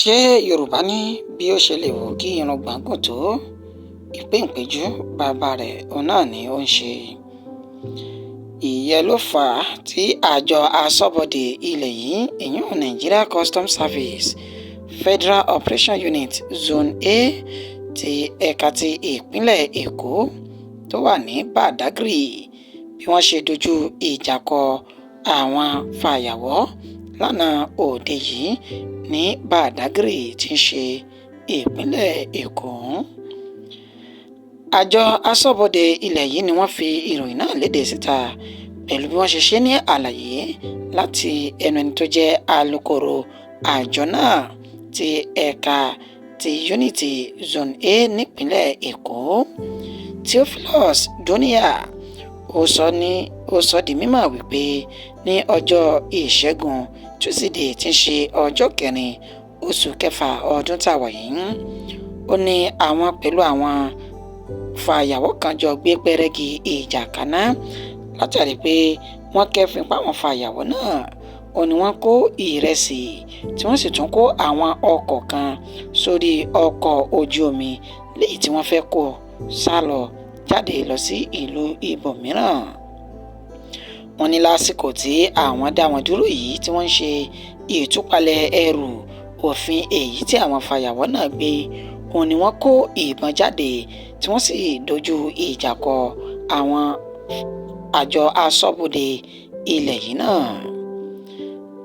Ṣé Yorùbá ní bí ó ṣe lè wù kí irùngbọ̀n gùn tó, ìpéǹpéjú bàbá rẹ̀ òun náà ni ó ń ṣe. Ìyẹn ló fà á tí àjọ aṣọ́bodè ilẹ̀ yìí, ìyún Nigeria Customs Service Federal Operations Unit Zone A ti ẹ̀ka ti ìpínlẹ̀ Èkó tó wà ní Badagry, bí wọ́n ṣe dojú ìjà kọ àwọn fàyàwọ́ lánàá òde yìí ní Badagry tí í ṣe ìpínlẹ̀ Èkó. Àjọ aṣọ́bodè ilẹ̀ yìí ni wọ́n fi ìròyìn náà léde síta pẹ̀lú bí wọ́n ṣe ṣe ní àlàyé láti ẹnu ẹni tó jẹ́ alūkkóró àjọ náà ti ẹ̀ka ti Unity Zone A nípìnlẹ̀ Èkó, Theophilus Duniya. Ó sọ di mímọ̀ wípé ní ọjọ́ Ìṣẹ́gun Túsídẹ̀ẹ́ tí í ṣe ọjọ́ 4 oṣù kẹfà ọdún tá a wà yìí, ó ní àwọn pẹ̀lú àwọn fàyàwọ́ kan jọ gbé pẹ́rẹ́gì ìjà kaná látàrí pé wọ́n kẹ́fín páwọn fàyàwọ́ náà ó ní wọ́n kó ìrẹsì, tí wọ́n sì tún kó àwọn ọkọ̀ kan sórí ọkọ̀ ojú omi léyìí tí wọ́n fẹ́ kó sá lọ jáde lọ sí ìlú ibòmíràn. Wọ́n ní lásìkò tí àwọn dá wọn dúró yìí tí wọ́n ń ṣe ìtúpalẹ̀ ẹrù òfin èyí tí àwọn fàyàwọ́ náà gbé, òun ni wọ́n kó ìbọn jáde tí wọ́n sì dojú ìjà kọ àwọn àjọ aṣọ́bodè ilẹ̀ yìí náà.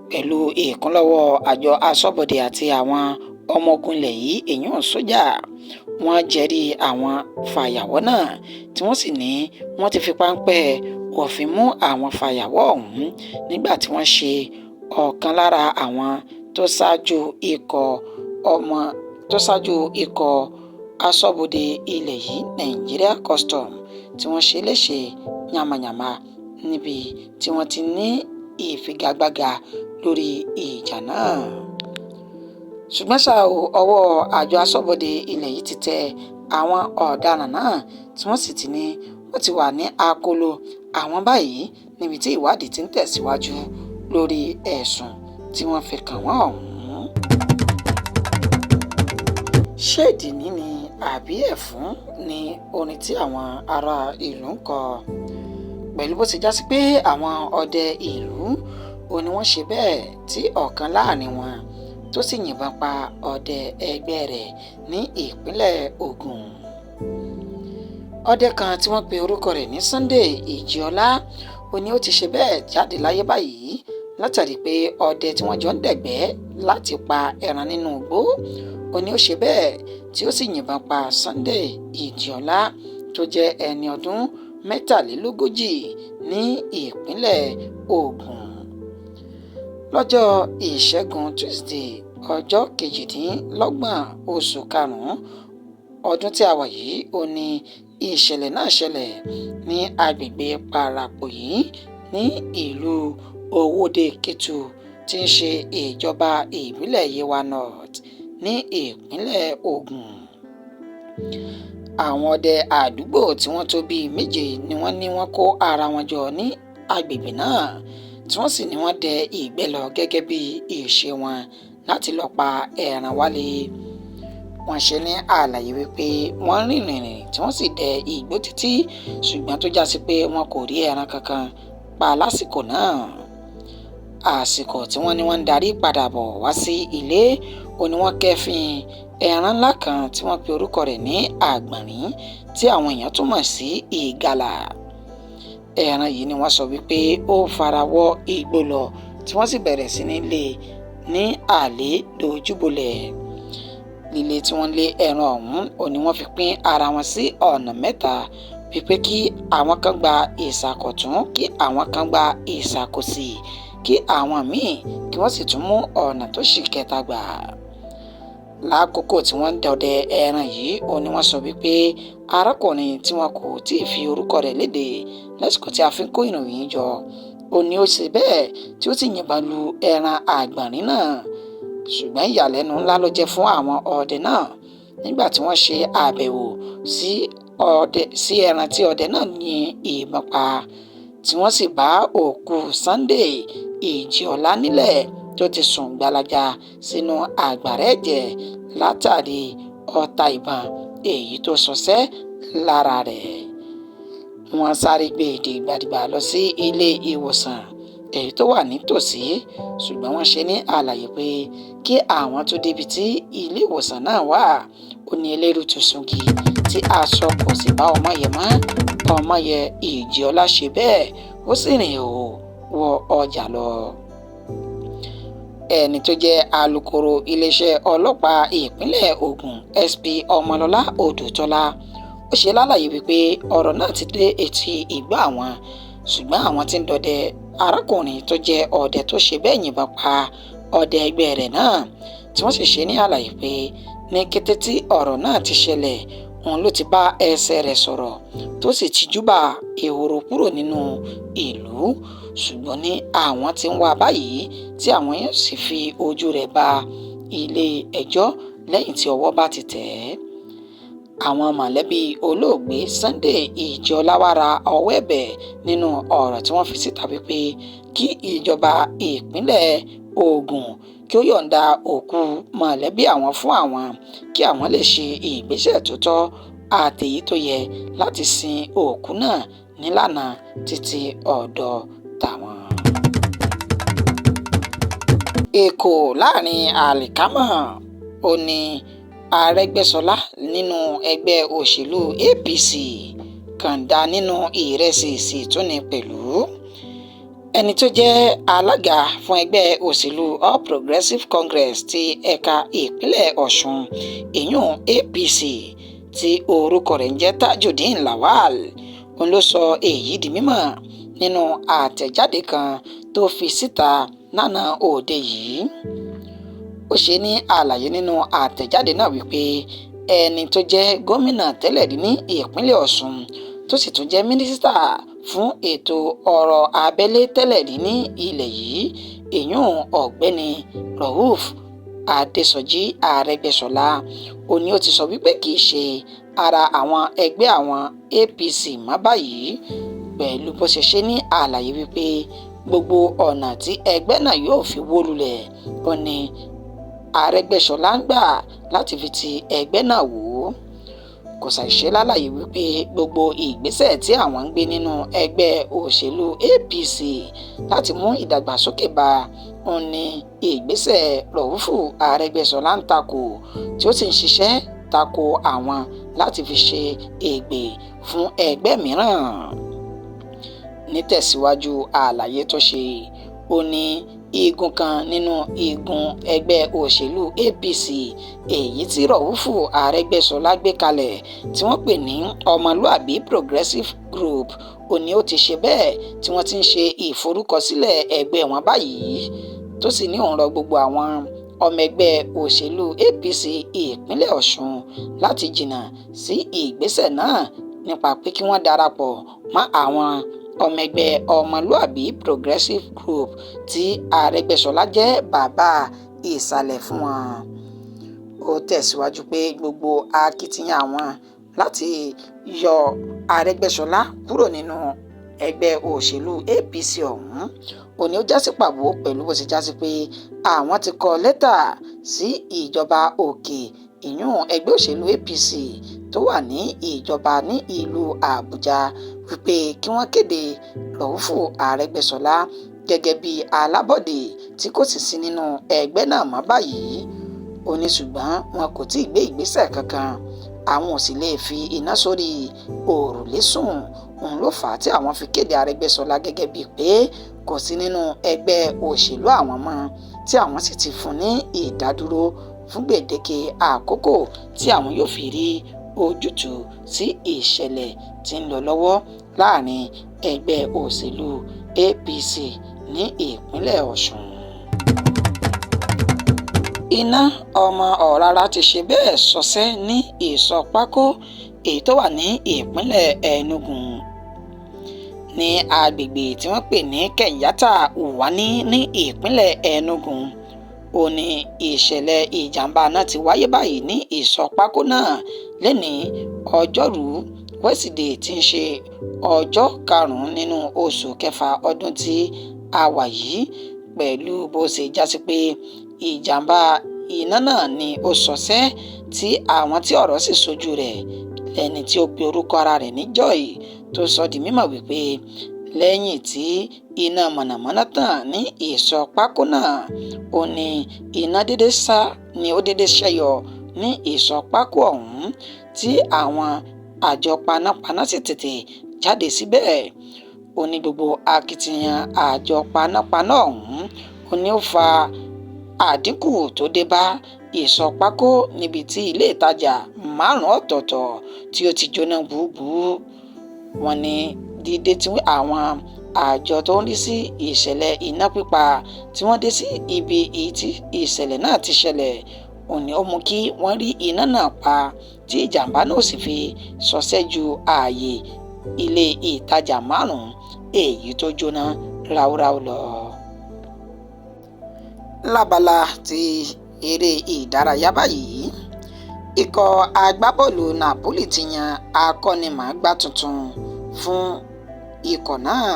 Pẹ̀lú ìkúnlọ́wọ́ àjọ aṣọ́bodè àti àwọn ọmọ ogun ilẹ̀ yìí, èyún sójà, wọ́n jẹ́rìí àwọn fàyàwọ́ náà tí wọ́n sì ní wọ́n ti fi páńpẹ́ òfin mú àwọn fàyàwọ́ ọ̀hún nígbà tí wọ́n ṣe ọ̀kan lára àwọn tó ṣáájú ikọ̀ aṣọ́bodè ilẹ̀ yìí, Nigeria Customs, tí wọ́n ṣe léṣe yánmayànma níbi tí wọ́n ti ní ìfigagbága lórí ìjà náà. Ṣùgbọ́n ṣá o, ọwọ́ àjọ aṣọ́bodè ilẹ̀ yìí ti tẹ àwọn ọ̀daràn náà tí wọ́n sì ti ní wọ́n ti wà ní akóló àwọn báyìí níbi tí ìwádìí ti ń tẹ̀síwájú lórí ẹ̀sùn tí wọ́n fi kàn wọ́n ọ̀hún. Ṣé ìdìní ni àbí ẹ̀fún ni orin tí àwọn ará ìlú ń kọ? Pẹ̀lú bó ṣe já sí pé àwọn ọdẹ ìlú ò ní wọ́n ṣe bẹ́ẹ̀ tí ọ̀kan láàrin wọn tó sì yìnbọn pa ọdẹ ẹgbẹ́ rẹ̀ ní ìpínlẹ̀ Ògùn. Ọdẹ kan tí wọ́n pe orúkọ rẹ̀ ní Sunday Ìjìọlá ó ní ó ti ṣe bẹ́ẹ̀ jáde láyé báyìí látàrí pé ọdẹ tí wọ́n jọ ń dẹ̀gbẹ́ láti pa ẹran nínú igbó ó ní ó ṣe bẹ́ẹ̀ tí ó sì yìnbọn pa Sunday Ìjìọlá tó jẹ́ ẹni ọdún 43 ní ìpínlẹ̀ Ògùn. Lọ́jọ́ Ìṣẹ́gun Tusidee, ọjọ́ 28 oṣù karùn-ún ọdún tí a wà yìí, ó ní ìṣẹ̀lẹ̀ náà ṣẹlẹ̀ ní agbègbè Parapòyí ní ìlú Owódé-Kétu tí í ṣe ìjọba ìbílẹ̀ Yewa North ní ìpínlẹ̀ Ògùn. Àwọn ọdẹ àdúgbò tí wọ́n tó bíi 7 ni wọ́n ní wọ́n kó ara wọn jọ ní agbègbè náà, tí wọ́n sì ní wọ́n dẹ ìgbẹ́ lọ gẹ́gẹ́ bí ìṣe wọn láti lọ́ọ́ pa ẹran wálé. Wọ́n ṣe ní àlàyé wípé wọ́n rìnrìn tí wọ́n sì dẹ igbó títí, ṣùgbọ́n tó já sí pé wọn kò rí ẹran kankan pa lásìkò náà. Àsìkò tí wọ́n ní wọ́n ń darí padà bọ̀ wá sí ilé, ó ní wọ́n kẹ́fín ẹran ńlá kan tí wọ́n pe orúkọ rẹ̀ ní àgbọ̀nrín tí àwọn èèyàn tún mọ̀ sí ìgalà. Ẹran yìí ni wọ́n sọ wípé ó fara wọ́ igbó lọ tí wọ́n sì bẹ̀rẹ̀ sí ní lé ní àlè dojúbolẹ̀. Lílé tí wọ́n lé ẹran ọ̀hún ò ní wọ́n fi pín ara wọn sí ọ̀nà 3, wípé kí àwọn kan gba ìsàkọ̀tún, kí àwọn kan gba ìsàkòsì, kí àwọn míì kí wọ́n sì tún mú ọ̀nà tó ṣì kẹta gbà. Lákòókò tí wọ́n ń dọdẹ ẹran yìí, ó ní wọ́n sọ wípé arákùnrin tí wọn kò tí ì fi orúkọ rẹ̀ léde lásìkò tí a fi ń kó ìròyìn jọ, ó ní ó ṣe bẹ́ẹ̀ tí ó sì yìnbọn lu ẹran àgbọ̀nrín náà. Ṣùgbọ́n ìyàlẹ́nu ńlá ló jẹ́ fún àwọn ọdẹ náà nígbà tí wọ́n ṣe àbẹ̀wò sí ẹran tí ọdẹ náà yin ìbọn pa, tí wọ́n sì bá òkú Sunday Ìjìọlá nílẹ̀ tó tó ti sùn gbalaja sínú àgbàrá ẹ̀jẹ̀ látàrí ọta ìbọn èyí tó ṣọṣẹ́ lára rẹ̀. Wọ́n sáré gbé e dìgbàdìgbà lọ sí ilé ìwòsàn èyí tó wà nítòsí, ṣùgbọ́n wọ́n ṣe ní àlàyé pé kí àwọn tó débi tí ilé ìwòsàn náà wà, ó ní eléérú ti sungi tí aṣọ kò sì bá Ọmọyẹ mọ́. Ọmọyẹ Ìjìọlá ṣe bẹ́ẹ̀, ó sì rìn ìhòòhò wọ ọjà lọ. Ẹni tó jẹ́ alūkkóró iléeṣẹ́ ọlọ́pàá ìpínlẹ̀ Ògùn SP Ọmọlọ́lá Odùtọ́lá ó ṣe lálàyé wípé ọ̀rọ̀ náà ti dé etí ìgbọ́ àwọn, ṣùgbọ́n àwọn tí ń dọdẹ arákùnrin tó jẹ́ ọdẹ tó ṣe bẹ́ẹ̀ yìnbọn pa ọdẹ ẹgbẹ́ rẹ̀ náà, tí wọ́n sì ṣe ní àlàyé pé ní kété tí ọ̀rọ̀ náà ti ṣẹlẹ̀, òun ló ti bá ẹsẹ̀ rẹ̀ sọ̀rọ̀ tó sì ti júbà ehoro kúrò nínú ìlú, ṣùgbọ́n ní àwọn tí ń wá báyìí tí àwọn yóò sì fi ojú rẹ̀ ba ilé ẹjọ́ lẹ́yìn tí ọwọ́ bá ti tẹ̀ ẹ́. Àwọn mọ̀lẹ́bí olóògbé Sunday Ìjìọlá wá ra ọwọ́ ẹ̀bẹ̀ nínú ọ̀rọ̀ tí wọ́n fi síta wípé kí ìjọba ìpínlẹ̀ Ògùn kí ó yọ̀ǹda òkú mọ̀lẹ́bí àwọn fún àwọn, kí àwọn lè ṣe ìgbésẹ̀ tó tọ́ àtèyí tó yẹ láti sin òkú náà nílànà títí ọ̀dọ̀ tàwọn. Èkó láàrin àlìkámà ó ní Arẹ́gbẹ́ṣọlá nínú ẹgbẹ́ òṣèlú APC kànńdá nínú ìrẹsì sì tún ní pẹ̀lú. Ẹni tó jẹ́ alága fún ẹgbẹ́ òṣèlú All Progressives Congress ti ẹ̀ka ìpínlẹ̀ Ọ̀ṣun ìyún APC tí orúkọ rẹ̀ ń jẹ́ Tajudeen Lawal, òun ló sọ èyí di mímọ̀ nínú àtẹ̀jáde kan tó fi síta lánàá òde yìí. Ó ṣe ní àlàyé nínú àtẹ̀jáde náà wípé ẹni tó jẹ́ gómìnà tẹ́lẹ̀ rí ní ìpínlẹ̀ Ọ̀ṣun tó sì tún jẹ́ mínísítà fún ètò ọrọ̀ abẹ́lé tẹ́lẹ̀ rí ní ilẹ̀ yìí, ìyún ọ̀gbẹ́ni Rauf Adésọjí Arẹ́gbẹ́ṣọlá, ó ní ó ti sọ wípé kì í ṣe ara àwọn ẹgbẹ́ àwọn APC mọ́ báyìí, pẹ̀lú bó ṣe ṣe ní àlàyé wípé gbogbo ọ̀nà tí ẹgbẹ́ náà yóò fi wó lulẹ̀ ó ní Arẹ́gbẹ́ṣọlá ń gbà láti fi ti ẹgbẹ́ náà wò ó. Kò ṣàìṣe lálàyé wípé gbogbo ìgbésẹ̀ tí àwọn ń gbé nínú ẹgbẹ́ òṣèlú APC láti mú ìdàgbàsókè bá òun ní ìgbésẹ̀ Rọ̀úfù Arẹ́gbẹ́ṣọlá ń takò, tí ó sì ń ṣiṣẹ́ tako àwọn láti fi ṣe ègbè fún ẹgbẹ́ mìíràn. Nítẹ̀síwájú àlàyé tó ṣe, ó ní igun kan nínú igun ẹgbẹ́ òṣèlú APC èyí tí Rọ̀úfù Arẹ́gbẹ́ṣọlá gbé kalẹ̀ tí wọ́n pè ní Ọmọlúàbí Progressive Group, ó ní ó ti ṣe bẹ́ẹ̀ tí wọ́n ti ń ṣe ìforúkọsílẹ̀ ẹgbẹ́ wọn báyìí, tó sì ní òun rọ gbogbo àwọn ọmọ ẹgbẹ́ òṣèlú APC ìpínlẹ̀ Ọ̀ṣun láti jìnnà sí ìgbésẹ̀ náà nípa pé kí wọ́n darapọ̀ mọ́ àwọn ọmọ ẹgbẹ́ Ọmọlúàbí Progressive Group tí Arẹ́gbẹ́ṣọlá jẹ́ bàbá ìsàlẹ̀ fún wọn. Ó tẹ̀síwájú pé gbogbo akitiyan àwọn láti yọ Arẹ́gbẹ́ṣọlá kúrò nínú ẹgbẹ́ òṣèlú APC ọ̀hún ó ní ó já sí pàbó, pẹ̀lú bó ṣe já sí pé àwọn ti kọ lẹ́tà sí ìjọba òkè ìyún ẹgbẹ́ òṣèlú APC tó wà ní ìjọba ní ìlú Àbújá wípé kí wọ́n kéde Rọ̀úfù Arẹ́gbẹ́ṣọlá gẹ́gẹ́ bí alábọ̀dé tí kò sì sí nínú ẹgbẹ́ náà mọ́ báyìí. Ó ní ṣùgbọ́n wọn kò tí ì gbé ìgbésẹ̀ kankan, àwọn ò sì lè fi iná sórí òrùlé sùn, òun ló fà á tí àwọn fi kéde Arẹ́gbẹ́ṣọlá gẹ́gẹ́ bíi pé kò sí nínú ẹgbẹ́ òṣèlú àwọn mọ́, tí àwọn sì ti fún ní ìdádúró fún gbèdéke àkókò tí àwọn yóò fi rí ojútùú sí ìṣẹ̀lẹ̀ tí ń lọ lọ́wọ́ láàrin ẹgbẹ́ òṣèlú APC ní ìpínlẹ̀ Ọ̀ṣun. Iná ọmọ ọ̀rára ti ṣe bẹ́ẹ̀ ṣọṣẹ́ ní ìsọ̀ pákó èyí tó wà ní ìpínlẹ̀ Enugu ní agbègbè tí wọ́n pè ní Kenyatta Uwani ní ìpínlẹ̀ Enugu. Ó ní ìṣẹ̀lẹ̀ ìjàmbá náà ti wáyé báyìí ní ìsọ̀ pákó náà lẹ́ni ọjọ́rùú wẹ́sídẹ̀ẹ́ tí ń ṣe ọjọ́ karùn-ún nínú oṣù kẹfà ọdún tí a wà yìí, Pẹ̀lú bó ṣe jásí pé ìjàmbá iná náà ni ó ṣọṣẹ́, tí àwọn tí ọ̀rọ̀ sì ṣojú rẹ̀ lẹ́ni tí ó pe orúkọ ara rẹ̀ ní Joy, tó sọ di mímọ̀ wípé lẹ́yìn tí iná mọ̀nàmọ́ná tàn ní ìsọ̀ pákó náà, ó ní iná dédé sá ni ó dédé ṣẹ́yọ ní ìsọ̀ pákó ọ̀hún, tí àwọn àjọ panápaná sì tètè jáde síbẹ̀. Ó ní gbogbo akitiyan àjọ panápaná ọ̀hún ó ní ó fa àdínkù tó dé bá ìsọ̀ pákó níbi tí ilé ìtajà márùn-ún ọ̀tọ̀ọ̀tọ̀ tí ó ti jóná gbúgbúú. Wọ́n ní dídé tí àwọn àjọ tó ń rí sí ìṣẹ̀lẹ̀ iná pípa tí wọ́n dé sí ibi tí ìṣẹ̀lẹ̀ náà ti ṣẹlẹ̀, òun ni ó mú kí wọ́n rí iná náà pa, tí ìjàmbá náà sì fi ṣọṣẹ́ ju ààyè ilé ìtajà márùn-ún èyí tó jóná ráúráú lọ. Lábala ti eré ìdárayá báyìí, ikọ̀ agbábọ́ọ̀lù Napoli ti yan akọ́nimọ̀ọ́gbá tuntun fún ikọ̀ náà.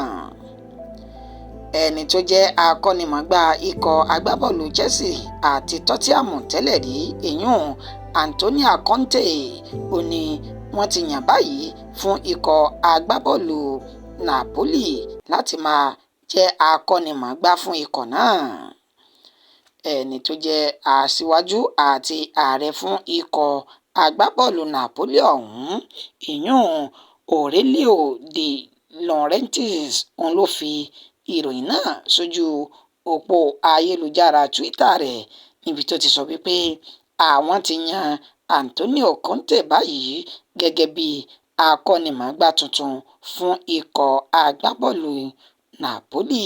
Ẹni tó jẹ́ akọ́nimọ̀ọ́gbá ikọ̀ agbábọ́ọ̀lù Chelsea àti Tottenham tẹ́lẹ̀ rí, ìyún Antonio Conte, ó ní wọ́n ti yàn báyìí fún ikọ̀ agbábọ́ọ̀lù Napoli láti máa jẹ́ akọ́nimọ̀ọ́gbá fún ikọ̀ náà. Ẹni tó jẹ́ aṣíwájú àti ààrẹ fún ikọ̀ agbábọ́ọ̀lù Napoli ọ̀hún, ìyún Aurelio De Laurentiis, òun ló fi ìròyìn náà sójú òpó ayélujára Twitter rẹ̀, níbi tó ti sọ wípé àwọn ti yan Antonio Conte báyìí gẹ́gẹ́ bí akọ́nimọ̀ọ́gbá tuntun fún ikọ̀ agbábọ́ọ̀lù Napoli.